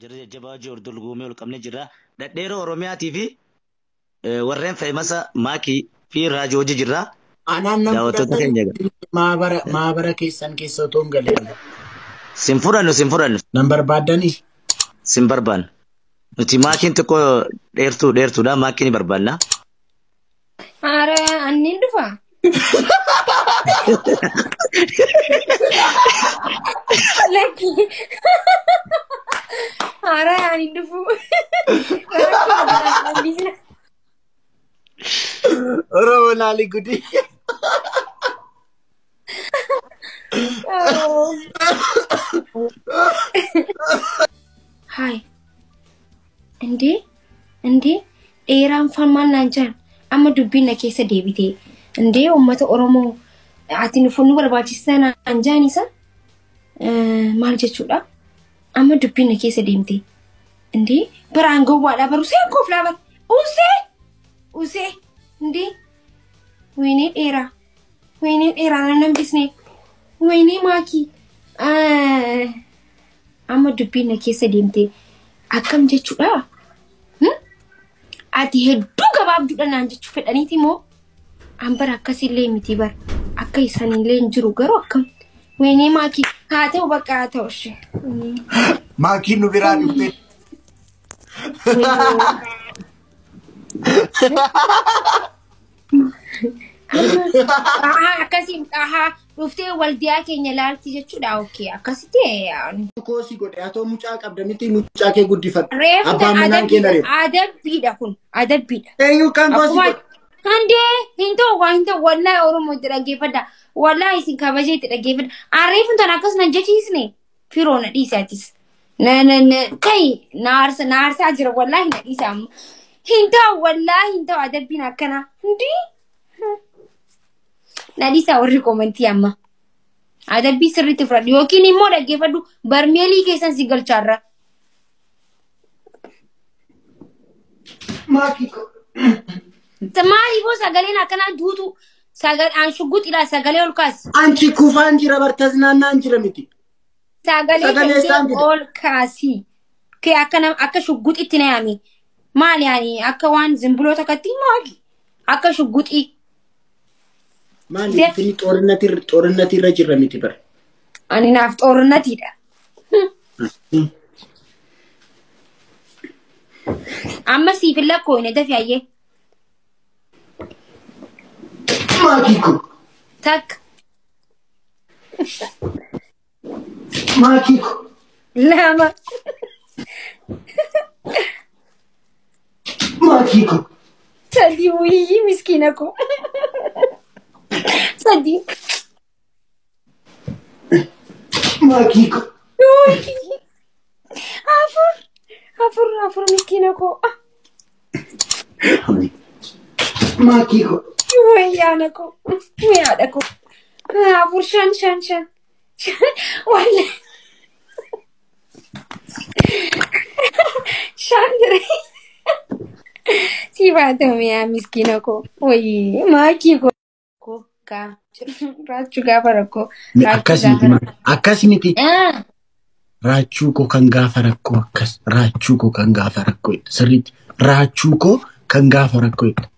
Jara jajjabaa hojii ol dorgommii ol qabnee jirra. Dhadheeroo Oromiyaatii fi warreen feemasa Maakii fi Raajii hojii jirra. Anaan nan Daawwattoota keenya fudhatan maabara keessan keessa otoo hin galeen. Sin fudhannu, sin fudhannu. Nan barbaaddanii? Sin barbaannu. Nuti maakiin xiqqoo dheertuu dheertuudha. Maakii ni barbaanna. Haara annin dhufa. Lakki. Haara ani dhufu. Oromoo laalii gudii. Haay. Indee indee dheeraan faan maal naan jedhan amma dubbiin na keessa deebite. Indee uummata Oromoo ati nu nu barbaachisa naan jedhan isa maal jechuudha? Amma dubbiin na keessa deemte. Indee baraan gowwaadha baru usee kooflaa bar usee usee indee wayinee dheeraa wayinee dheeraa nan hambisne wayinee maakii amma dubbiin na keessa deemte akkam jechuudha? Ati hedduu gabaabduudha naan jechuu fedhaniiti moo an bara akkasillee miti bar akka isaanillee hin jiru garuu akkam wayinee maakii haa ta'u bakka haa ta'u ishee. Maakiin nu biraa dhufte. Akkasii dhuftee waldiyaa keenya laalti jechuudha. Okay, akkasitti Koosii godhe haa ta'u mucaa qabda miti mucaa kee guddifadhu. Reefu Abbaan manaan kee na reefu. adabbiidha kun adabbiidha. Eenyu kan koosii Akkuma godhe? handee hin ta'u waa hin ta'u wallahi Oromoo itti dhaggeeffadha. Wallahi isin kabajee itti dhaggeeffadha. Reefu tan akkas nan jechiisne firoo na dhiise atis. Na na na kai na aarsa na aarsaa jira wallahi na dhiise amma. Hin ta'u wallahi hin ta'u adabbiin akkana. Hundii na dhiisa warri komantii amma. Adabbii sirriitti fudhadhu yookiin immoo dhaggeeffadhu barmeelii keessan si galchaarra. Maakii ko. Maaliifoo sagaleen akkanaa duutu aan shugguxidha sagalee ol kaasi. Anchi kufaan jira bar taznaannaan jira miti. Sagalee Sagalee kan isaan fida. ol kaasi. Kee akka akka shugguxitti na yaami. Maali ani akka waan zimbiloo takkatti maali? Akka shugguxii. Maali ifini xoorinati irra jirra miti bar. Ani naaf xoorinatiidha. Amma siif hin lakkoofne dafi hayyee. Maakii ko. Takka. Maakii ko. Lama. Maakii ko. Sadi wiyyi miskiina ko. Sadi. Maakii ko. Afur. Afur afur miskiina ko. Maakii ko. Wayyaana ko. Miyaadha ko. Afur shan shan shan. Wallahi. Shan jira. Si baata miyaa miskiina ko. Wayii maakii ko. Ko gaa. Raachuu gaafa rakkoo. Akkas miti akkas miti. Raachuu koo kan gaafa rakkoo akkas raachuu koo kan gaafa rakkoo sirriitti raachuu koo kan gaafa rakkoo jedha.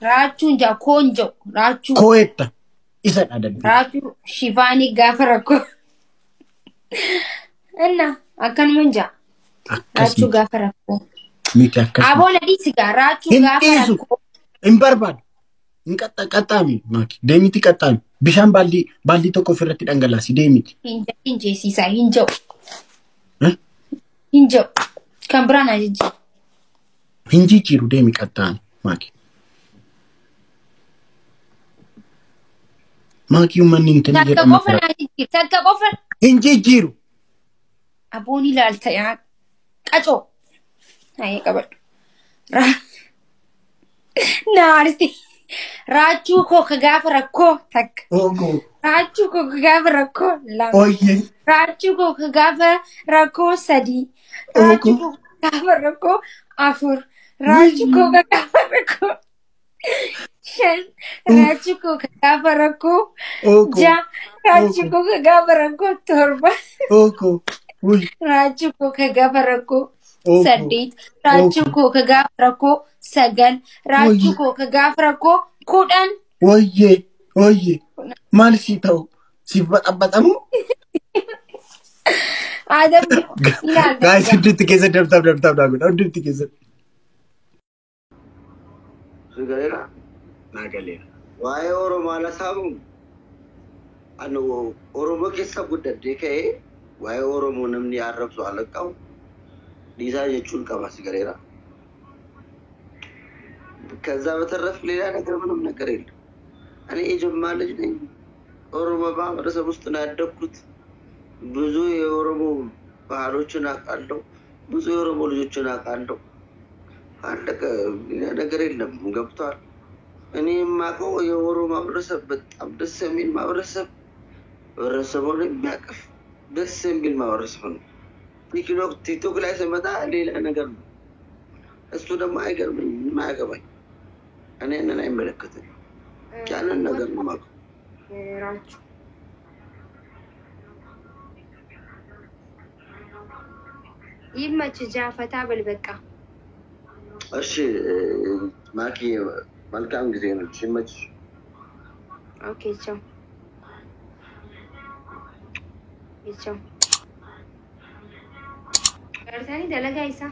Raachuun jaa koon jau raachuu. Koo jetta isa dha. Raachuu shifaanii gaafa rakkoo. Inna akkanuma jaa. Raachuu gaafa rakkoo. Miti akkas. Aboo na dhiisi gaa raachuu Hin gaafa dhiisu. rakkoo. Hin barbaadu. Hin qaxxaami maaki deemiti qaxxaami bishaan baaldii tokko ofirratti dhangalaasi deemiti. Hin hin jeesisaa hin jau. Hin jau. Kan biraan haa jijjiiru. Hin jijjiiru deemi qaxxaami maaki. Maakii uummanni hin Takka jedhama. qofa naa jijjiiru. Takka qofa. Hin jijjiiru. Aboon ilaalta yaa qacoo. Haayee qabadhu. Naarsi. Raachuu koo ka gaafa rakkoo takka. Oogoo. Raachuu koo ka gaafa rakkoo lama. Ooyyee. Raachuu koo ka gaafa rakkoo sadii. Raachuu koo ka gaafa rakkoo afur. Raachuu koo ka gaafa rakkoo shan. Raachuu koo ka gaafa rakkoo Oogoo. ja'a. Raachuu koo ka gaafa rakkoo torba. Oogoo. Wuy. Raachuu koo ka gaafa rakkoo Ooko. 8. Raachuu Ooko. koo ka gaafa rakkoo 9. Raachuu Wayye. koo ka gaafa rakkoo 10. Wayyee. Wayyee. Maal sii ta'u? Siif baxabbaxamu? Adabni ilaal Guys, bakka. hundumti keessa dabtaaf dabtaaf naa godha. Hundumti keessa. Sigaleera. Naa galeera. Waa'ee Oromoo ala saamuun ani Oromoo keessa guddadhee ka'ee waa'ee Oromoo namni arrabsu ala qabu dhiisaa jechuun qaba sigaleera. ከዛ በተረፈ ሌላ ነገር ምንም ነገር የለም። እኔ የጅማ ልጅ ነኝ። ኦሮሞ ማህበረሰብ ውስጥ ነው ያደግኩት። ብዙ የኦሮሞ ባህሎችን አውቃለሁ። ብዙ የኦሮሞ ልጆችን አውቃለሁ። አለቀ። ሌላ ነገር የለም። ገብቷል። እኔ የማውቀው የኦሮሞ ማህበረሰብ በጣም ደስ የሚል ማህበረሰብ፣ ህብረተሰቡን የሚያቅፍ ደስ የሚል ማህበረሰብ ነው። ቲክቶክ ላይ ስመጣ ሌላ ነገር ነው። እሱ ደግሞ አይገርመኝም፣ ምንም አያገባኝ። እኔ ያንን አይመለከትም። ያንን ነገር ነው የማውቀው። Raachuu. ይመችህ ጃፈታ በል በቃ። እሺ ማኪ፣ መልካም ጊዜ ነው። ይመችሽ። Okay ቻው ቻው። Gartanii dalagaa isaa.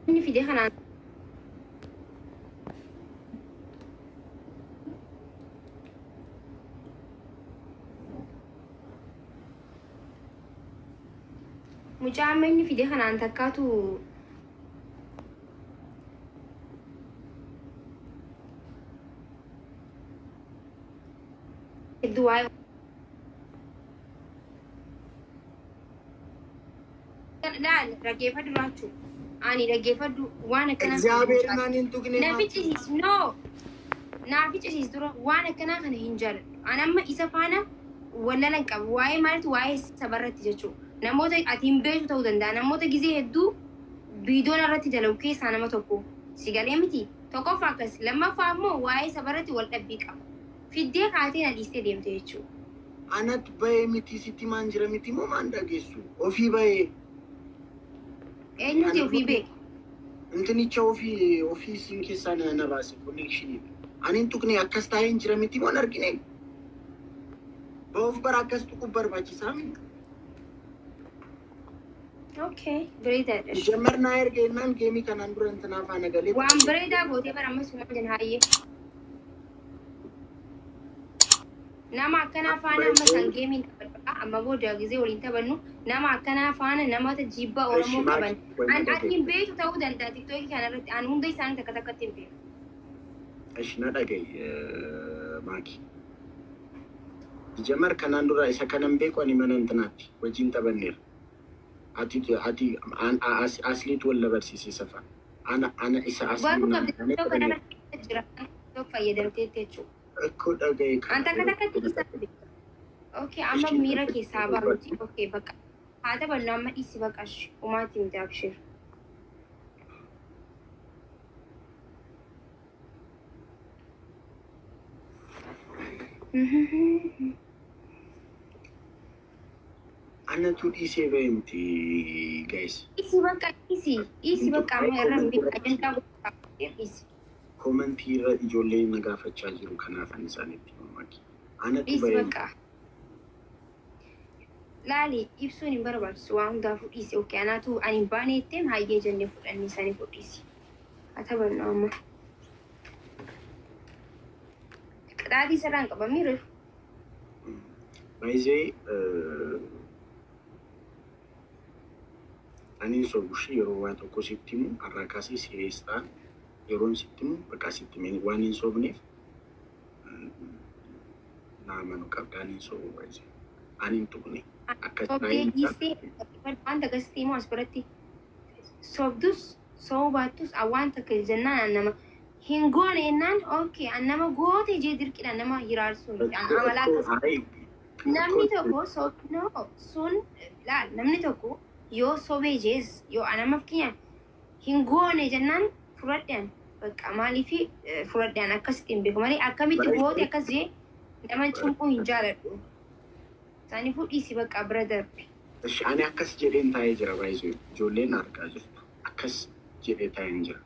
Inni fide kanaan mucaa amma inni fide kanaan takkaatu hedduu waa'ee laal dhaggeeffadhu raachuu ani dhaggeeffadhu waan akkanaa kana hin እግዚአብሔርን jaalladhu. ani hin tuqne Na maaki. ficcisiis no naa ficcisiis dura waan akkanaa kana hin jaalladhu. Ani amma isa faana wallala hin qabu. Waa'ee maalitu waa'ee sabarratti jechuudha. Namoota ati hin beektu ta'uu danda'a. Namoota gizee hedduu viidiyoon irratti dalagu keessaa nama tokko. Si galee miti. Tokkoffaa akkas. Lammaffaa immoo waa'ee sabarratti wal dhabbii qaba. Fiddee kaatee na dhiistee deemte jechuudha. Anatu bahee miti sitti maan jira miti moo maan dhageessu? Ofii bahee. Eenyuti ofii beeka? Intinicha ofii ofii siin keessaa na baase connection. Ani hin tuqne akkas taa'ee hin jira miti moo hin argine? Ba'uuf bara akkas tuquu barbaachisaa miti. Okay, bareedaadha. Jammarnaa naa erga jennaan geemii kanaan dura intinaa faana galee. Waan bareedaa gootee bara amma sumaan jenna hayyee. Nama akkanaa faana amma san geemiin taphadha. Amma booda gizee waliin taphannu nama akkanaa faana namoota jibba Eshi Oromoo qaban. maaki wayna An ati dhagaye. hin beektu ta'uu danda'a tiktookii kana irratti an hunda isaanii takka takkatti hin beeku. Eshi na dhagaye maaki. Jammar kanaan dura isa kanan beeku ani mana intinaatti wajjin taphanneera. Ati ati asliitu wal barsiise safa. Ana ana isa aslii Baruu mana qabda taanee tiktook kana taphanneera. irratti jira. Tiktook fayyadamteetti jechuudha. Ekkoo dhagaye An kana takka yeroo takkatti isa beeka. Okay, amma Eshi miira keessaa baaruuti. Okay, bakka haa taphannu amma dhiisi bakka ashi. Umaati miti abshir. Anatu dhiisee bahee miti guys. Dhiisi bakka dhiisi. Dhiisi bakka amma irra hin beeku. Ajandaa guddaa dhiisi. Koomentii irra ijoolleen na gaafachaa jiru kanaaf ani isaanitti himu maaki. Anatu Dhiisi bahee miti. bakka. Laali ibsuun hin barbaachisu waan hundaafuu dhiisi. Okay, anaatu ani hin baane jetteen hayyee jennee fudhannee isaanii fudhiisi. Haa taphannu amma. Qixaatii sararaan qabamii reefu. Baay'ee ani hin sobu ishee yeroo waa tokko sitti himu har'aa kaasee serious ta'an yeroon sitti himu bakka sitti hime waan hin sobneef na amanuu qabda ani hin sobu baay'ee. Ani hin tuqne akka Sobdee taa'ee dhiistee waan takka sitti himu as biratti sobdus sobuu baattus waan takka jennaan an nama hin goone jennaan okay an nama goote jee dirqiidhaan nama hiraarsuu miti an amala akkas namni tokko sob no sun laal namni tokko yoo sobee jees yoo an amma fakkeenyaaf Hin goone jennaan fudhadhaan bakka maaliif fudhadhaan akkasitti hin beeku malee akkamitti goote akkas jee nama cunquu hin jaaladhu. Isaaniifuu dhiisi bakka bira darbe. Ani akkas jedheen taa'ee jira baay'isuu ijoolleen argaa jirtu. Akkas jedhee taa'een jira.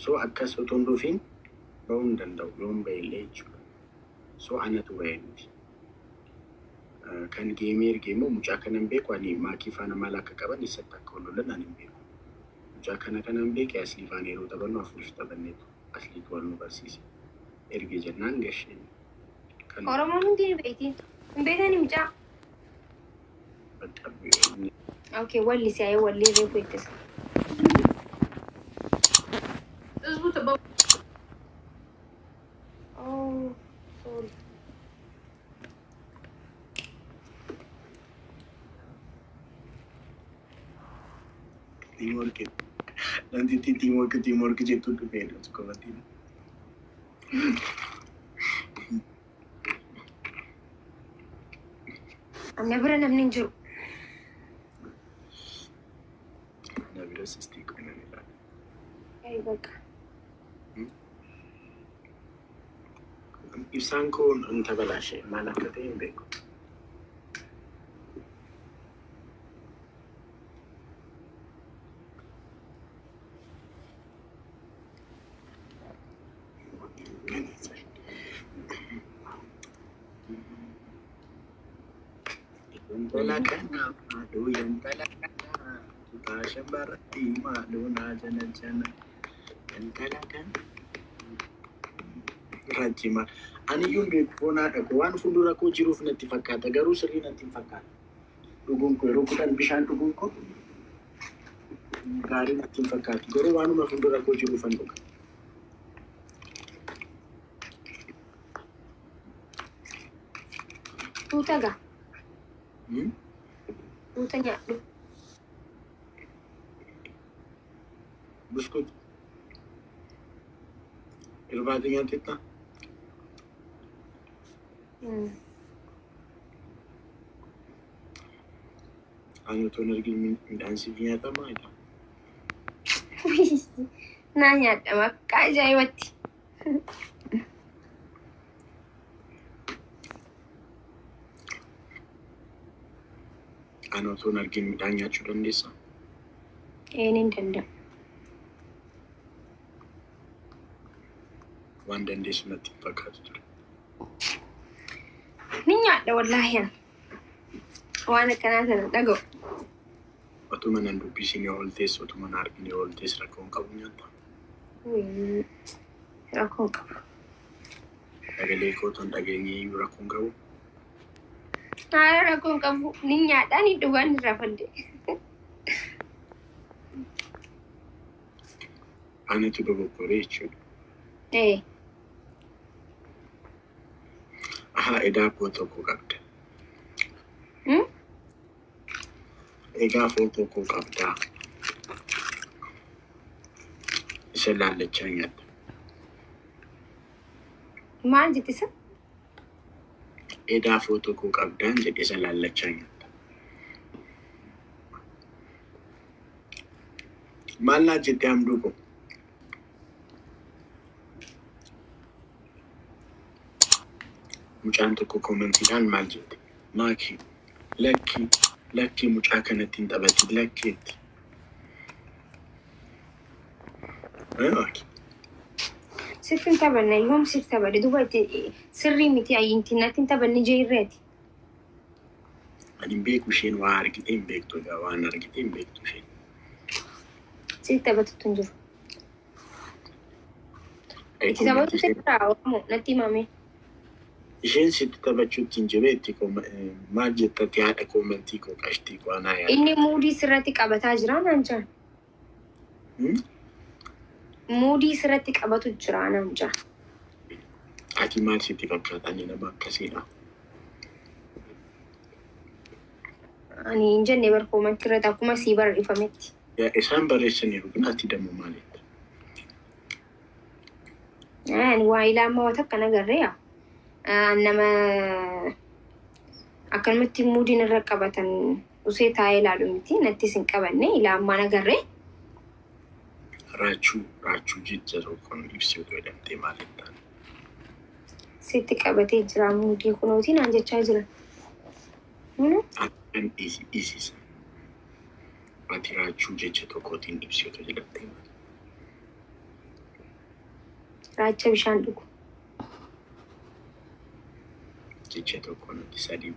So akkas otoo hin dhufiin ba'uu hin danda'u yoon ba'ellee jechuudha. So anatu ba'e miti. Kan geemee erge immoo mucaa kana hin beeku ani maakii faana maal akka qaban eessatti akka wal lolan ani hin beeku. Mucaa kana kana hin beeke aslii faana yeroo taphannu afuriif taphanneetu asliitu wal nu barsiise. Erge jennaan gasheen. Oromoon hundi ni beekti. Hin beekani mucaa. Okay, walli si'aayee walli reefu ittisa. Oh, sorry. Teamwork. Namtichi teamwork teamwork jettu dhufee tokko. Ana bira namni hin jiru. Ana bira sistii qonan ilaala. Ay, bakka. Ibsaan koo hin tabalaashe maal akka ta'e hin beeku. Intala kana maaloo intala kana kutaa shamarratti maaloo naa jana jana intala kana rajjima. Ani iyyuu hin beeku foon haadha koo waan fuuldura koo jiruuf natti fakkaata garuu sirrii natti hin fakkaatu. Dhuguun koo yeroo 10 bishaan dhuguun koo gaarii natti hin fakkaatu garuu waanuma fuuldura koo jiruuf an dhuga. Tuuta gaa. Tuuta nyaadhu. Buskut. Irbaata nyaattettaa? Ani otoo hin argin midhaan siif nyaatamaa jedha. Naa nyaadhama akka ajaa'ibatti. Ani otoo hin argin midhaan nyaachuu dandeessaa? Ee, ni danda'u. Waan dandeessu natti hin fakkaatu ture. Ni nyaadha wallaahi ani. Waan akkanaa sana dhaga'u. Otuma nan dubbisin yoo ooltes otuma na argin yoo ooltes rakkoo hin qabu nyaata. Rakkoo hin qabu. Sagalee koo otoo hin dhageenye iyyuu rakkoo hin qabu. Haala rakkoo hin qabu. Ni nyaadha ni dhugaa ni rafadde. Anatu dogoggoree jechuudha. Ee. Ahaa edaa footoo koo qabda. Egaa footoo koo qabdaa. Isa laallachaa nyaatta. Maal jette isa? Edaa footoo koo qabdaan jedhe isa laallachaa nyaatta. Maal naa jette hamduu koo? Mucaan tokko koomentiidhaan maal jette? Maakii lakki lakki mucaa kanatti hin taphatin lakkeetti. Maakii. Sirri hin taphanne yoom sirri taphadhe duuba itti sirrii miti ayyinti natti hin taphanne jeerreeti. Ani hin beeku isheen waa argitee hin beektu egaa waan argitee hin beektu isheen. Sirri taphatutu hin jiru. Itti taphatu jira Oromoo natti himame. Isheen sitti taphachuutti hin jiru itti maal jettatti haadha koomentii koo qashtii koo anaa yaada. Inni muudii sirratti qabataa jira naan jaan. Muudii sirratti qabatu jira naan jaan. Ati maal sitti fakkaata? Ani nama akkasiidha. Ani hin jenne bar koomentii irratti akkuma sii barreeffametti. Isaan barreessaniiru kun ati dammoo maalitti? Ani waa ilaamaa waan takka nagarree yaa. Nama akkanumatti muudiin irra qabatan usee taa'ee ilaalu miti nattis hin qabanne ilaamaa nagarree. Raachuu, raachuu jecha tokkoon ibsi otoo jedhamtee maal jettaan? Sitti qabatee jira muudii kunootii naan jechaa jira. Akkan dhiisisa. Ati raachuu jecha tokkootiin ibsi otoo jedhamtee maal? Raacha bishaan dhugu. Jecha tokko nuti sadii.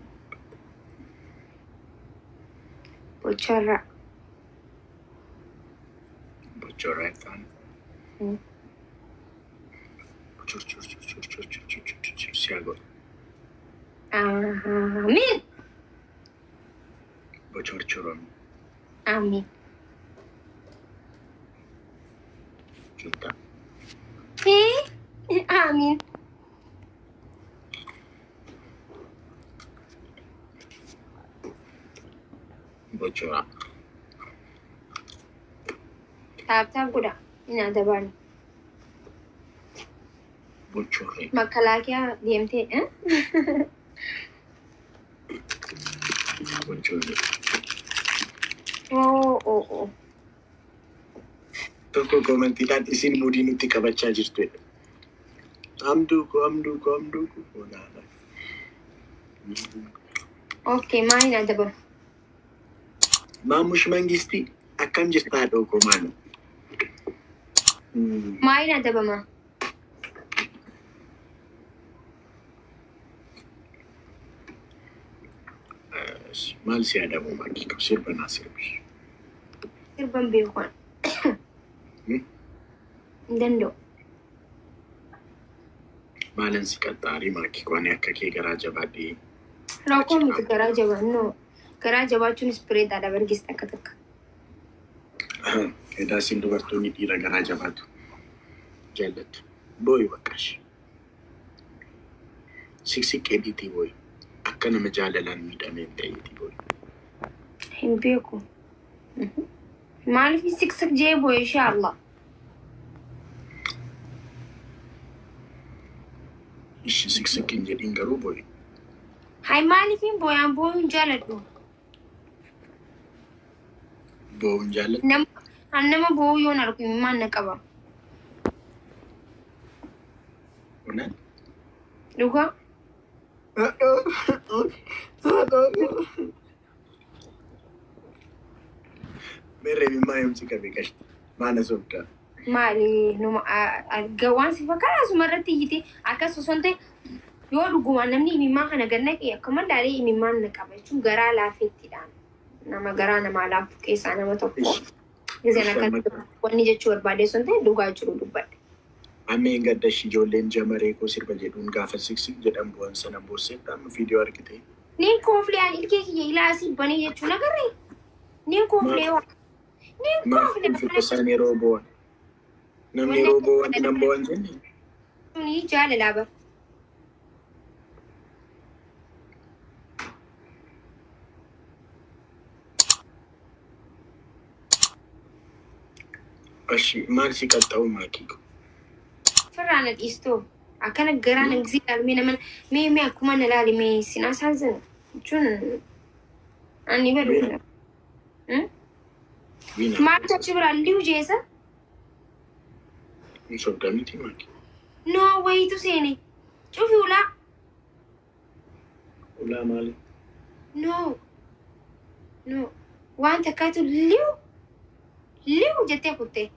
Bocharraa. Bochorraa jettaan. Bochorchorchorchorchorchorchorchor siyaa godhu. Amiin. Bochorchoroon. Amiin. Juntaa. Amiin. Bochoraa. Tap tap godha. Inni adabaan. Bochorree. Makalaakiyaa deemtee. Bochorree. Oo oo oo. Tokko koomentiidhaan isin muudii nutti qabachaa jirtu jedha. Amduu ko, amduu ko, amduu ko. Olaanaa. Okay, maaliin adabamu? Maamush Mangistii, akkam jirta haadha koo maanu? Maaliin adabama? Maal si adabu maakii qabu, sirba naa sirbi. Sirban beeku. Hin danda'u. Maalan si qaxxaarii maakii koo, ani akka kee garaa jabaadhee. Rakkoo miti garaa jabaa. No. Garaa jabaachuunis bareedaadha bargis takka takka. Edaa isin dubartoonni dhiira garaa jabaatu jaallattu. Booyi baqqaash. Siqsiqqee dhiitii booyi. Akka nama jaalalaan miidhamee hin ta'eeti booyi. Hin beeku. Maaliif siqsiq jee booye insha Allah. Ishi siqsiq hin jedhin garuu booyi. Hay, maaliif hin booyaan, booyuu hin jaaladhu. Boo'uu hin jaallattu? Nama an nama boo'uu yoon argu imimmaan na qaba. Onaan? Dhugaa. Meerree imimmaa yoomsi qabe qashti? Maana sobdaa? Maali numa waan si fakkaata asuma irratti iyyite akkas osoo hin ta'in, yoo dhugumaan namni imimmaan kana gad naqe akkuma laalee imimmaan na qaba jechuun garaa laafeettiidhaan nama garaa namaa laafu keessaa nama tokko. Gizeen akka wanni jechuu barbaade osoo hin ta'in dhugaa jiru dubbadhe. Ammeen gaddashi ijoolleen jamaree koo sirba jedhuun gaafa siksik jedhan bu'an sana boosseetta amma viidiyoo argite. Niin kooflee an ilkee kiyya ilaa asii banee jechuun agarree. Niin kooflee waa. Niin Maaf kooflee ulfina isaan yeroo bo'an? Namni yeroo bo'an nan bo'an jenne? Suni jaalalaa bara. Ashi, maal si qaxxa'u maakii koo? Firraa na dhiistoo. Akkana garaa na gisee ilaalu mee nama mee mee akkuma na ilaali mee sin asaazina jechuun ani badu. Wiina. Maaltu achi biraa liu jeesa? Hin sobdaa miti maakii? No, wayitu seene. Cufi ulaa. Ulaa maali? No. No. Waan takkaatu liu liu jettee kutte.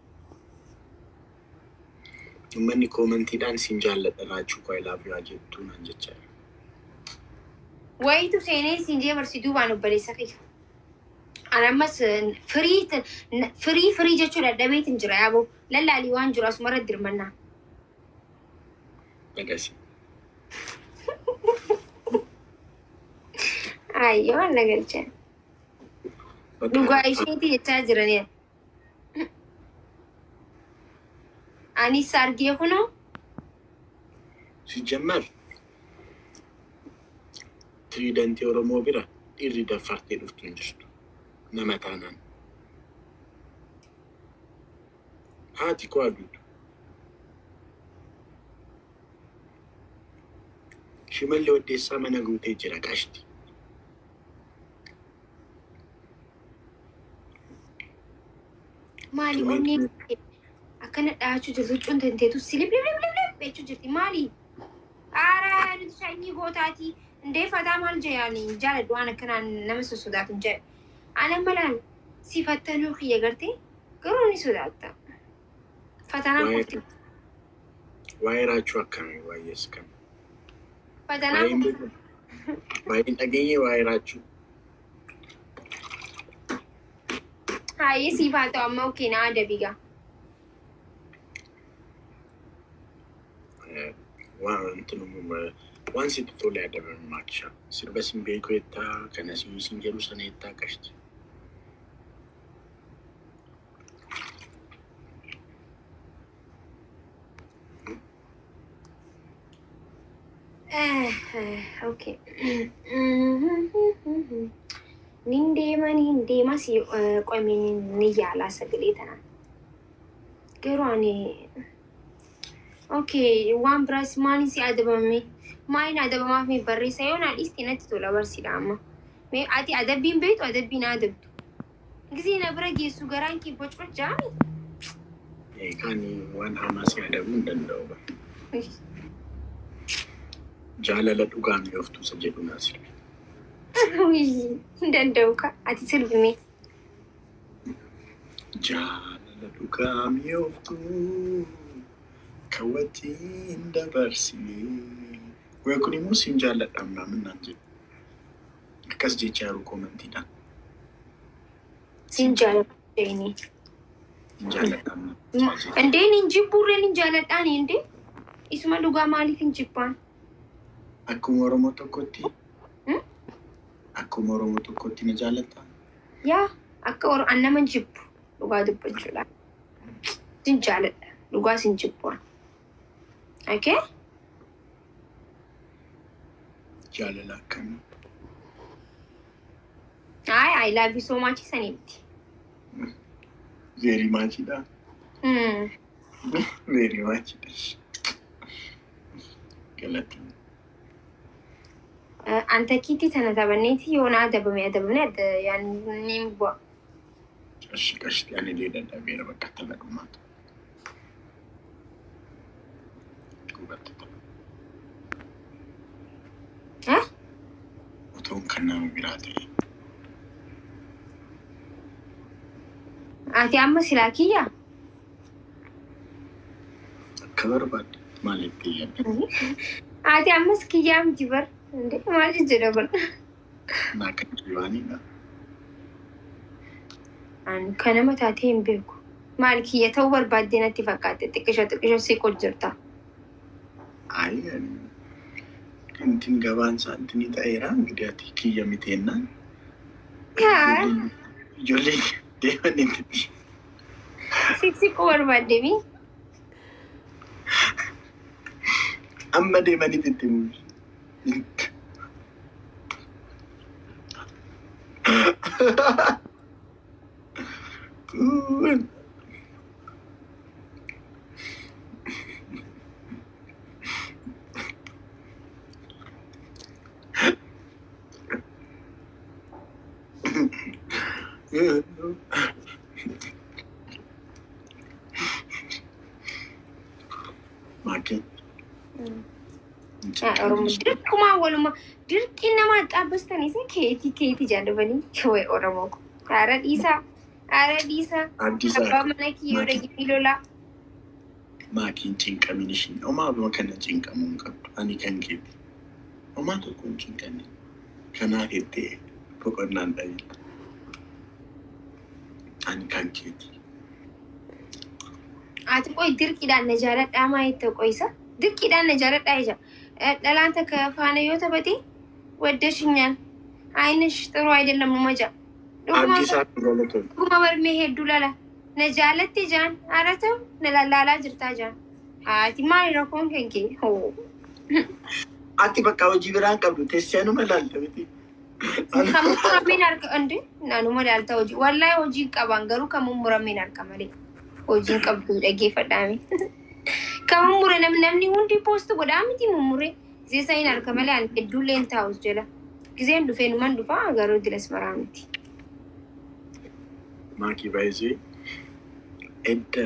Uummanni koomentiidhaan siin jaalladha raachuu koo, I love you haa jettuu naan jechaa jiru. Wayitu seenee siin jee barsi duubaan obboleessa kiyya. Ani ammas firii firii firii jechuu dadhabeetin jira yaaboo. Lallaalii waan jiru asumarra dirmannaa. Dhagasi. Ayyoo, waan na galchan. Dhugaa isheeti jechaa jiranii. Anis argee kunoo. Sijjammar tiriidantii Oromoo bira dhiirri daffartee dhuftu hin jirtu. Nama taanaan. Haati koo aduutu. Shimalli Waddeessaa mana guutee jira qashti. Maali onnee Akkana dhaachuu jirtu huccuun tanteetu silib jechuu jirti. Maali? Aaraa nuti shanyii gootaati. Indee fataa maal jedhani jaaladhu waan akkanaan nama sossodaatu hin jedhu. Ana malaan si fattanuu kiyya gartee garuu ni sodaatta. Fatanaan qofti. Waa'ee raachuu akkamii waa'ees kam? Fatanaan qofti. Baay'een dhageenye waa'ee raachuu. Haayee siif haa ta'u amma okay na adabigaa. Waan sitti tole adabame maakisha. Sirba sin beeku jettaa, kana sin jedhu sana jettaa qashti. Okay. Nin deema si qo'amee ni yaalaa sagalee tanaan. Garuu ani okay waan biraas maaliin si adabame? Maaliin adabamaaf mee barreessa yoo naa dhiiste natti tola barsiidha amma. Mee ati adabbiin beektu adabbiin adabdu. Gisee na bira geessu garaan kee bocbocaami. Kan waan hamaa si adabuu hin danda'u. Jaalala dhugaa mi'ooftuu isa jedhu naa sirbi. Hin danda'u ka ati sirbime. Jaalala dhugaa mi'ooftuu kan wajjin dabarsinee. Wayi kun immoo siin jaalladha ammaa naan jedhu. Akkas jechaa jiru koomentiidhaan. Siin jaalladha jedhanii. Siin jaalladha ammaa. Indeen hin jibbuurreen hin jaalladhaani indee isuma dhugaa maaliif hin jibbaan? Akkuma Oromoo tokkotti. Akkuma Oromoo tokkotti na jaallattaa? Yaa akka an nama hin jibbu dhugaa dubbachuudha. Sin jaalladha dhugaa sin jibbuan. Okay? Jaalala akkamii? Ay, I love you so much sanitti. Very much dha. Very much dha. Galatoomii. Antakiitti tana taphanneeti yoo na adabame adabamne adda yaani bu'a. Qashi qashti ani illee dadhabeera bakka tana dhumaatu. Duubatti tapha. Otoon kan nama biraa ta'e. Ati amma silaa kiyya? Akka barbaadde maaliif yaadda? Ati ammas kiyyaa miti bar. Maal jedha kun? Naa kan jibaanidha. Ani kan nama taatee hin beeku. Maal kiyya ta'uu barbaaddee natti fakkaate xiqqisho xiqqisho siqoo jirta. Ayi intin gabaan isaa intini ta'eera ingidihi ati kiyya miteennaan. Ijoollee deeman intitti. Siqsiquu barbaaddee mi? Amma deemanitti itti mufi. Maakii. Oromoo dirqumaa waluma dirqii nama xaabbastanii isa keetii keetii jaallatanii wayi Oromoo ko. Haara dhiisaa haara dhiisaa abbaa mana kiyyoo dhagee lolaa. Maakiin cinqamin ishiin homaa abuma kana cinqamuu hin qabdu ani kan keeti. Homaa tokko hin cinqanne. Kanaaf jettee boqonnaan dhabin. Ani kan keeti. Ati qoy dirqiidhaan na jaaladhaa maa jette qoyisa? Dirqiidhaan na jaaladhaa ija. Dhalaan takka faana yoo taphate ወደሽኛል አይንሽ ጥሩ አይደለም መጃ Abdiisaa galatoon. dhuguma barmee hedduu lala na jaalatte jaan haara ta'u na lallaalaa jirtaa jaan haati maali rakkoon kan kee hoo. Ati bakka hojii biraan qabdu teessee anuma ilaalta miti. Kan mummurameen harka inde naanuma ilaalta hojii wallahi hojii qaban garuu kan mummurameen harka malee hojiin qabdu dhaggeeffadhaami. Kan mummure namni hundi poost godhaa miti mummure gisee sayin harka malee ani hedduullee hin taa'us jala giseen dhufee numan dhufaa garuu dilas maraa miti. Maakii baay'isee edda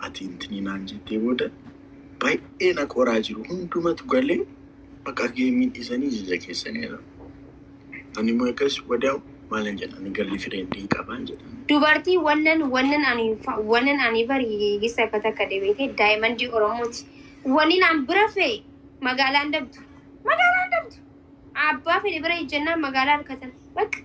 ati Ati intinii naan jettee booda baay'ee na qoraa jiru. Hundumatu galee bakka geemiin dhiisanii ija keessaniidha. Ani immoo akkas wadaa maalan jedha, ani galli fireendiin qabaan jedha. Dubartii wannan ani bari gisa akka takka deebite daa'imandii Oromooti. Wanni naan bira fe'e magaalaan dabdu. Magaalaan dabdu. Abbaa fedhe bira ejjennaan magaalaa harkatan. Bakka.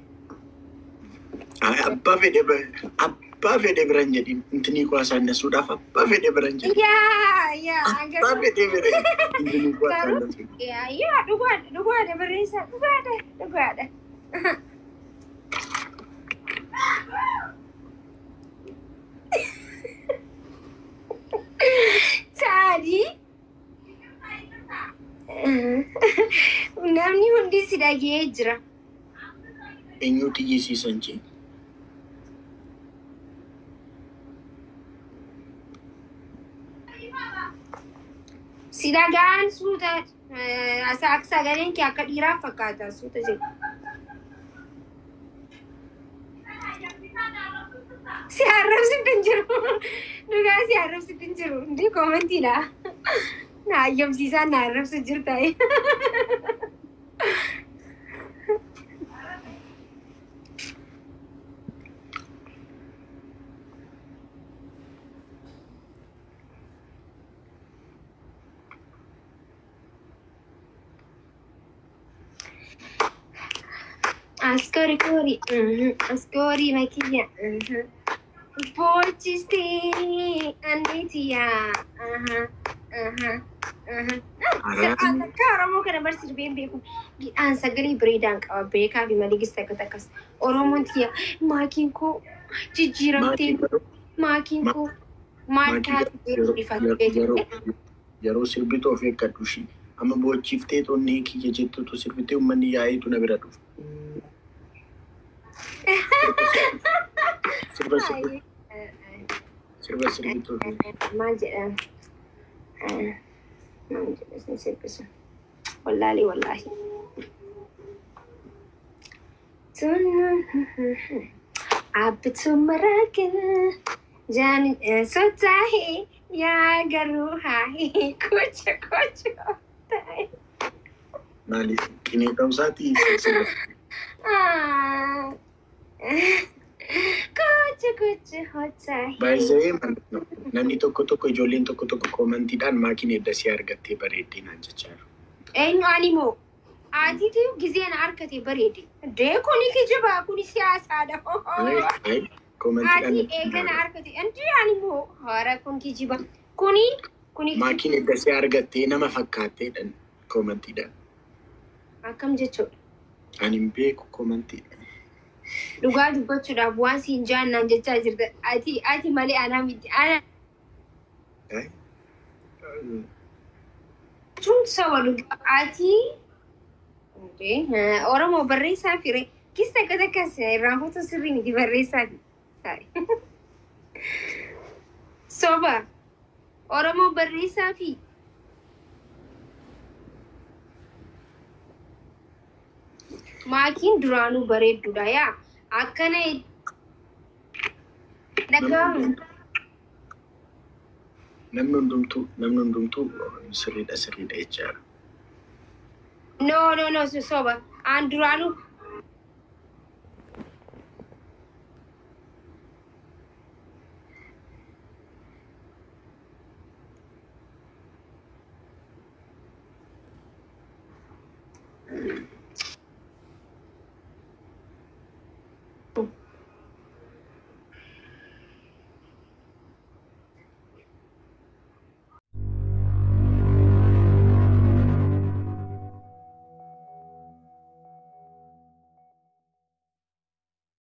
Abbaa fedhe bira hin jedhin, intinii koo asaannasuudhaaf abbaa fedhe bira hin jedhin. Yaa yaa. Abbaa fedhe bira intinii koo asaannasuudhaaf. Yaa yaa, dhugaadha, dhugaadha, barreessaa, dhugaadha, dhugaadha. Saadii. Namni hundi si dhagee jira. Eenyutu iyyisiisan jee? Si dhagaan suuta, sagaleen kee akka dhiiraa fakkaata suuta jedhu. Si arrabsitti hin jiru. Dhugaa si arrabsitti hin jiru. Hundi koomentiidha. Na ayyamsiisaan na arrabsu jirta. Askori kori, askori makiyya, bochistee anneetiya. Akka Oromoo kana bar sirbeen beeku. Aan sagalee bareedaan qaba beekaa fi malee gista akka takkas. Oromoon tiyya, maakiin koo jijjiiramtee, maakiin koo maal taatee? Yeroo sirbitu of eeggadhu ishii. Amma boochiftee xonnee kiyya jettutu sirbitee uummanni yaa'iitu na bira dhufa. Sirba sirbitu, sirba sirbitu of eeggadhu. Maal jedha? Maal jedha sin sirbisu? Wallaahi, wallaahi. Abbitu marakin jaan sotahe yaa garuu haahe kocha kocha tahe. Maaliif qinee ta'uusaatii sirba? Kocha kocha hotahe. Baay'ee namni tokko tokko, ijoolleen tokko tokko koomentiidhaan maakiin edda si argattee bareeddee naan jechaa jiru. Eenyu, ani moo? Atiitu gizeen harkate bareede. Dee, kuni kijiba, kuni siyaasaadha. Ay, koomentiidhaan. Ati eegana harkate. Andi ani moo? Hara, kun kijiba. Kuni Maakiin edda si argattee nama fakkaatteedhaan koomentiidhaan. Akkam jechuudha? Ani hin beeku koomentiidhaan. Dhugaa dubbachuudhaaf waan siin jaannaan jechaa jirta. Ati malee anaa miti. Ana Ay. jechuun saba dhugaa. Ati Oromoo barreessaa fire. Kista akkas akkas irraanfatu sirrii miti barreessaa fi. Soba. Oromoo barreessaa fi. Maakiin duraanuu bareedduudha yaa. Akkana dhaga'amu. Namni hundumtuu sirriidha, sirriidha jechaadha. No, no, no, soba. Aan duraanuu